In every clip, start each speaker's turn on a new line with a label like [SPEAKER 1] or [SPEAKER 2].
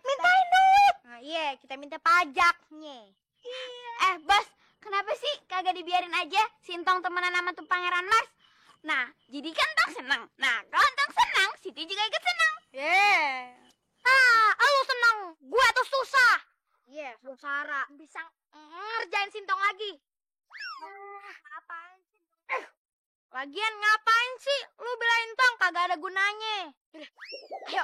[SPEAKER 1] mintain duit.
[SPEAKER 2] Nah, iya, kita minta pajaknya. Bos, kenapa sih kagak dibiarin aja Sintong temenan sama tuh Pangeran Mars? Nah, jadi kan Tong seneng. Nah, kalau Tong senang, Siti juga ikut senang. Lu seneng, gua tuh susah. Sengsara. Bisa ngerjain Sintong lagi. Apaan sih? Lagian ngapain sih lu belain Tong? Kagak ada gunanya. Ayo.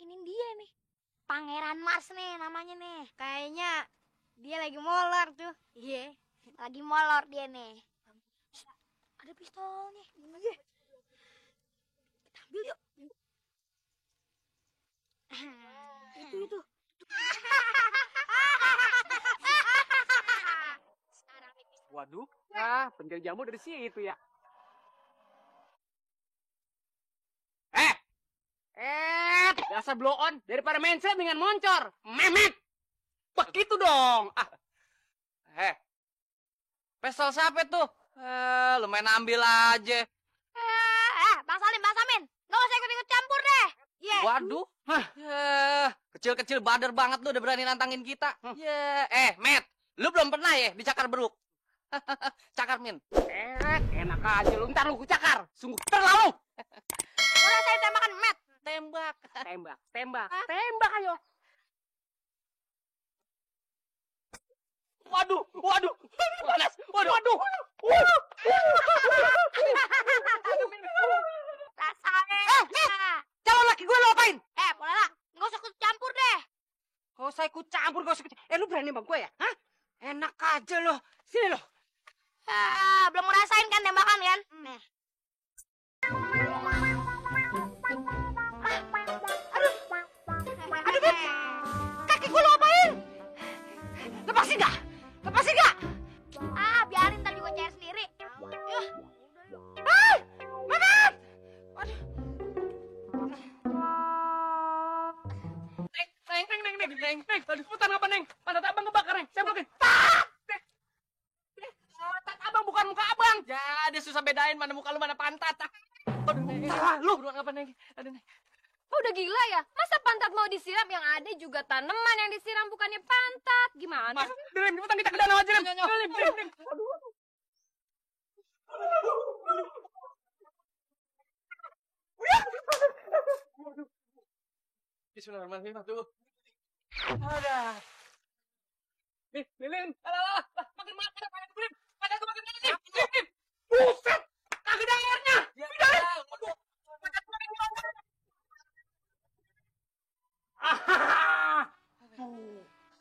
[SPEAKER 2] Ini dia nih. Pangeran Mars nih namanya nih. Kayaknya dia lagi molor tuh. Iya. Lagi molor dia nih. Ada pistolnya. Iya. Kita ambil yuk. Itu.
[SPEAKER 3] Waduh, penjara jamu dari situ ya. Dasar blow on daripada mindset dengan moncor. Memet. Begitu dong. Pistol siapa tuh? Lu main ambil aja.
[SPEAKER 2] Bang Samin. Nggak usah ikut-ikut campur deh. Yeah.
[SPEAKER 3] Waduh. Kecil-kecil bader banget lu udah berani nantangin kita. Met, lu belum pernah ya dicakar beruk? Cakar, Min. Enak aja lu. Ntar lu cakar. Sungguh terlalu.
[SPEAKER 2] Udah saya tembakan, Met.
[SPEAKER 3] Tembak ayo. Waduh. Panas. Waduh. Calon laki gue lo apain?
[SPEAKER 2] Boleh lah. Nggak usah ikut campur deh.
[SPEAKER 3] Gak usah ikut campur. Lu berani sama gue ya? Hah? Enak aja lo. Sini lo.
[SPEAKER 2] Belum ngerasain kan tembakan kan? Nih. Aduh, Bet. Kaki gue lo apain?
[SPEAKER 3] Lepasin gak?
[SPEAKER 2] Biarin tadi gue cair sendiri.
[SPEAKER 3] Mamat! Neng. Tadi sebutan apa, Neng? Pantat abang ngebakar, Neng. Saya blokin. Pantat abang bukan muka abang. Jadi susah bedain mana muka lu, mana pantat. Aduh, Neng. Lu buruan apa, Neng? Aduh, Neng.
[SPEAKER 1] Udah gila ya? Masa pantat mau disiram? Yang ada juga tanaman yang disiram, bukannya pantat. Gimana?
[SPEAKER 3] Mas, Dilim, cepetan kita ke danau aja, Dilim. Dilim. Bismillahirrahmanirrahim. Aduh. Ada. Lilin. Alah. Makin makan. Dilim. Pada gue makin makan. Dilim. Buset. Kagak ada airnya. Pindahin. Aduh. Tuh.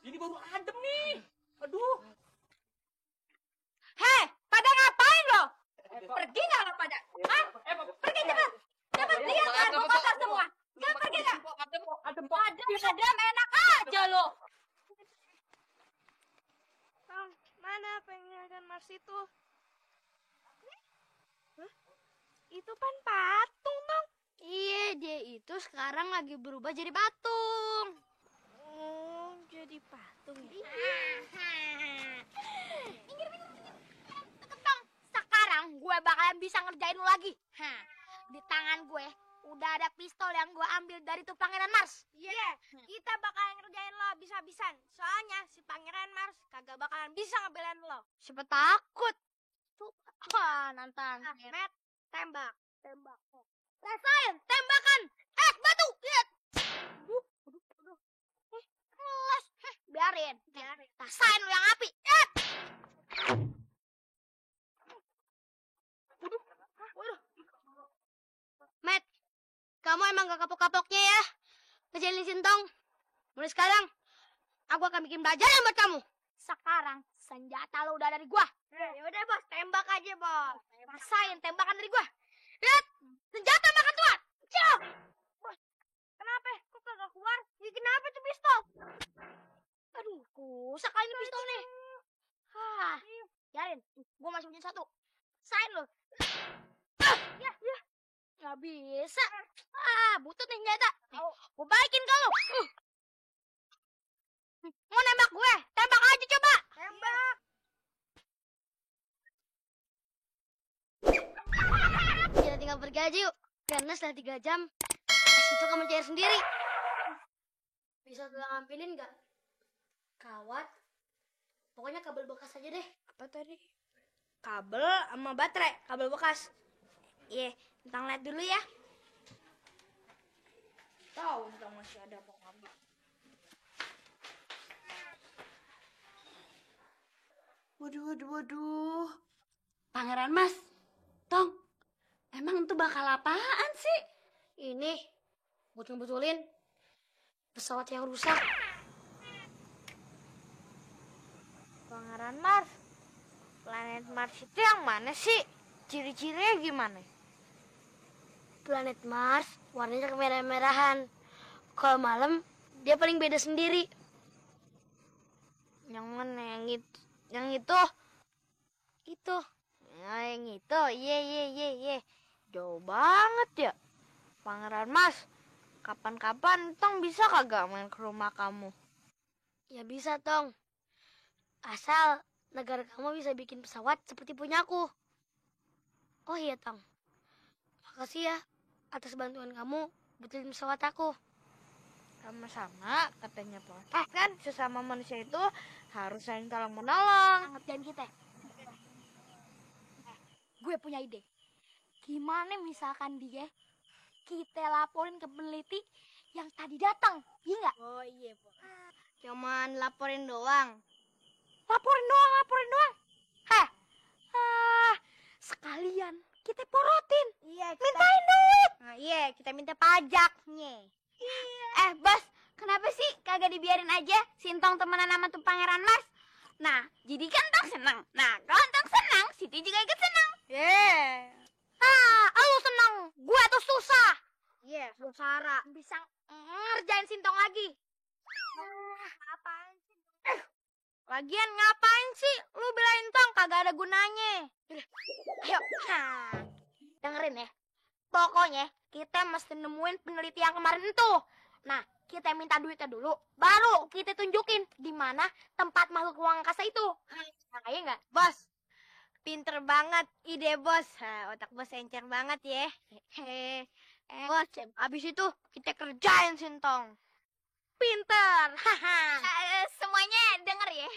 [SPEAKER 3] Ini baru adem nih. Aduh.
[SPEAKER 1] Pada ngapain lo? Pergi nggak lo pada? Pergi cepat. Cepat lihat kan, mau kotor semua. Jangan pergi nggak? Adem, enak aja lo.
[SPEAKER 2] Mana Pangeran Mars itu? Itu kan patung, Tong. Iya, dia itu sekarang lagi berubah jadi patung. Oh, jadi patung ya? Minggir. Tong, sekarang gue bakalan bisa ngerjain lu lagi. Di tangan gue udah ada pistol yang gue ambil dari tuh Pangeran Mars. Iya, kita bakalan ngerjain lo habis-habisan. Soalnya si Pangeran Mars kagak bakalan bisa ngebelain lo. Siapa takut? Tuh, nantang. Met, tembak. Rasain, tembakan. Batu, lihat. Aduh. Kelas. Biarin. Rasain lu yang api. Waduh. Met, kamu emang gak kapok-kapoknya ya ngejalin Sintong. Mulai sekarang, aku akan bikin pelajaran buat kamu. Sekarang, senjata lo udah dari gua. Ya udah, Bos, tembak aja, Bos. Rasain tembakan dari gua. Lihat, senjata makan tuan. Ciao. Bos, kenapa? Kok kagak keluar? Ya, kenapa tuh pistol? Aduh, rusak kali ini pistol nih. Biarin, gua masih punya satu. Sain lo. Ya. Gak bisa. Butut nih senjata. Gue balikin ke lu. Mau nembak gue? Tembak aja coba. Tembak. Kita tinggal pergi aja yuk. Karena setelah 3 jam, es itu kamu cair sendiri. Bisa tolong ambilin nggak? Kawat. Pokoknya kabel bekas aja deh. Apa tadi? Kabel sama baterai. Kabel bekas. Iya, Tentang lihat dulu ya. Tahu Tentang masih ada apa kabel.
[SPEAKER 1] Waduh. Pangeran Mas, Tong, emang itu bakal apaan sih?
[SPEAKER 2] Ini buat ngebetulin pesawat yang rusak. Pangeran Mars, planet Mars itu yang mana sih? Ciri-cirinya gimana? Planet Mars warnanya kemerah-merahan. Kalau malam dia paling beda sendiri. Yang mana? Yang itu. Itu. Nah, yang itu. Ye. Jauh banget ya. Pangeran Mas, kapan-kapan Tong bisa kagak main ke rumah kamu? Ya bisa, Tong. Asal negara kamu bisa bikin pesawat seperti punyaku. Oh iya, Tong. Makasih ya atas bantuan kamu betulin pesawat aku. Sama-sama, katanya Pak. Kan sesama manusia itu harus saling tolong-menolong. Ngerjain kita. Gue punya ide. Gimana misalkan dia kita laporin ke peneliti yang tadi datang, iya nggak? Oh iya, Pak. Cuman laporin doang. Laporin doang. Sekalian kita porotin. Iya, mintain duit. Nah, iya, kita minta pajaknya. Iya. Bos, kenapa sih kagak dibiarin aja Sintong temenan sama tuh Pangeran Mas? Nah, jadi kan Tong senang. Nah, kalau Tong senang, Siti juga ikut senang. Lu senang, gue tuh susah. Sengsara. Bisa ngerjain Sintong lagi. Apaan sih? Lagian ngapain sih lu belain Tong? Kagak ada gunanya. Ayo, dengerin ya. Pokoknya kita mesti nemuin peneliti yang kemarin itu. Nah, kita minta duitnya dulu, baru kita tunjukin di mana tempat makhluk ruang angkasa itu. Iya nggak? Bos, pinter banget ide bos. Otak bos encer banget ya. Bos, abis itu kita kerjain Sintong. Pinter. Semuanya denger ya.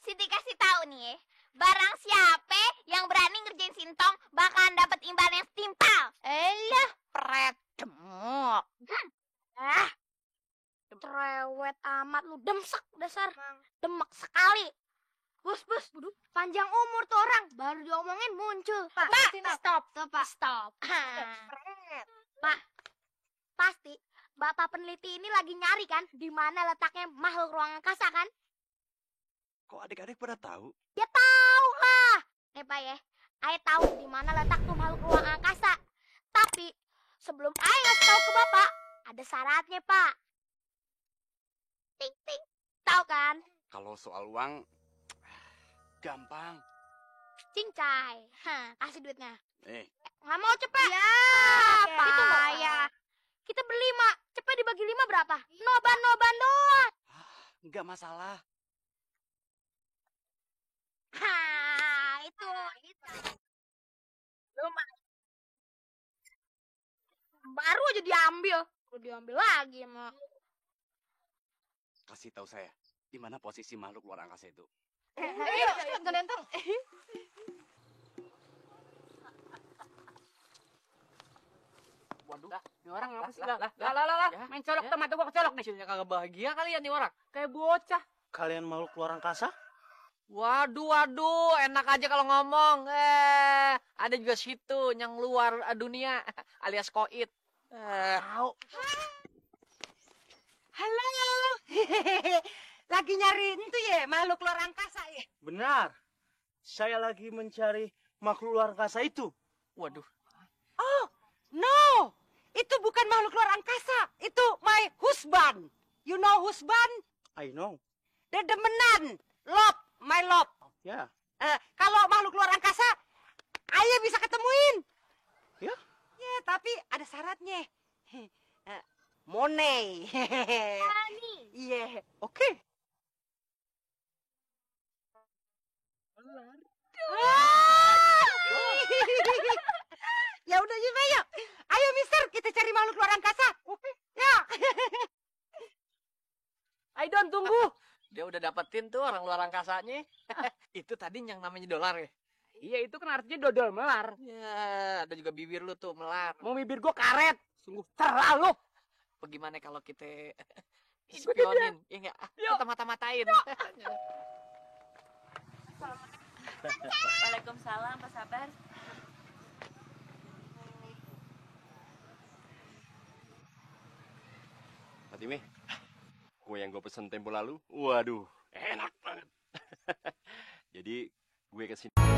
[SPEAKER 2] Siti kasih tahu nih ya. Barang siapa yang berani ngerjain Sintong bakalan dapat imbalan yang setimpal. Elah,
[SPEAKER 3] Predemok.
[SPEAKER 2] Cerewet amat lu, demsak dasar. Demek sekali. Bos, panjang umur tuh orang. Baru diomongin muncul. Pak, stop. Pak, pasti Bapak peneliti ini lagi nyari kan di mana letaknya makhluk ruang angkasa kan?
[SPEAKER 4] Kok adik-adik pada tahu?
[SPEAKER 2] Ya tahu lah. Nih Pak ya, Ayah tahu di mana letak tuh makhluk ruang angkasa. Tapi sebelum Ayah ngasih tahu ke Bapak, ada syaratnya Pak. Ting. Tahu kan?
[SPEAKER 4] Kalau soal uang, gampang.
[SPEAKER 2] Cincai. Kasih duitnya. Nggak mau cepet. Ya, Pak ya. Kita berlima. Cepet dibagi 5 berapa? Noban doang.
[SPEAKER 4] Nggak masalah.
[SPEAKER 2] Itu. Baru aja diambil. Udah diambil lagi emang.
[SPEAKER 4] Kasih tahu saya, di mana posisi makhluk luar angkasa itu?
[SPEAKER 1] Ayo, ganteng.
[SPEAKER 3] Waduh, ini orang apa sih? Lah. Main colok
[SPEAKER 4] Ya.
[SPEAKER 3] tomat gua kecolok nih. Hasilnya kagak bahagia kalian nih orang. Kayak bocah.
[SPEAKER 5] Kalian makhluk luar angkasa?
[SPEAKER 3] Waduh, enak aja kalau ngomong. Ada juga situ yang luar dunia alias koit.
[SPEAKER 5] Tahu.
[SPEAKER 1] Halo. Lagi nyari itu ya, makhluk luar angkasa ya.
[SPEAKER 5] Benar. Saya lagi mencari makhluk luar angkasa itu.
[SPEAKER 3] Waduh.
[SPEAKER 1] Oh, no. Itu bukan makhluk luar angkasa. Itu my husband. You know husband?
[SPEAKER 5] I know.
[SPEAKER 1] Dedemenan. Love, my love.
[SPEAKER 5] Ya.
[SPEAKER 1] Kalau makhluk luar angkasa, Ayah bisa ketemuin.
[SPEAKER 5] Ya?
[SPEAKER 1] Ya, tapi
[SPEAKER 6] syaratnya. Money.
[SPEAKER 2] Ani.
[SPEAKER 6] Iya, oke. Ya udah Yuma, yuk. Ayo Mister, kita cari makhluk luar angkasa. Oke. Ya.
[SPEAKER 5] Aidon tunggu.
[SPEAKER 3] Dia udah dapetin tuh orang luar angkasanya. Itu tadi yang namanya dolar ya?
[SPEAKER 5] Iya itu kan artinya dodol melar.
[SPEAKER 3] Ya, ada juga bibir lu tuh melar.
[SPEAKER 5] Mau bibir gua karet. Sungguh terlalu.
[SPEAKER 3] Bagaimana kalau kita spionin? Ya enggak? Kita mata-matain.
[SPEAKER 1] Waalaikumsalam, Pak Sabar.
[SPEAKER 7] Fatime, kue yang gue pesen tempo lalu, waduh, enak banget. Jadi gue kesini.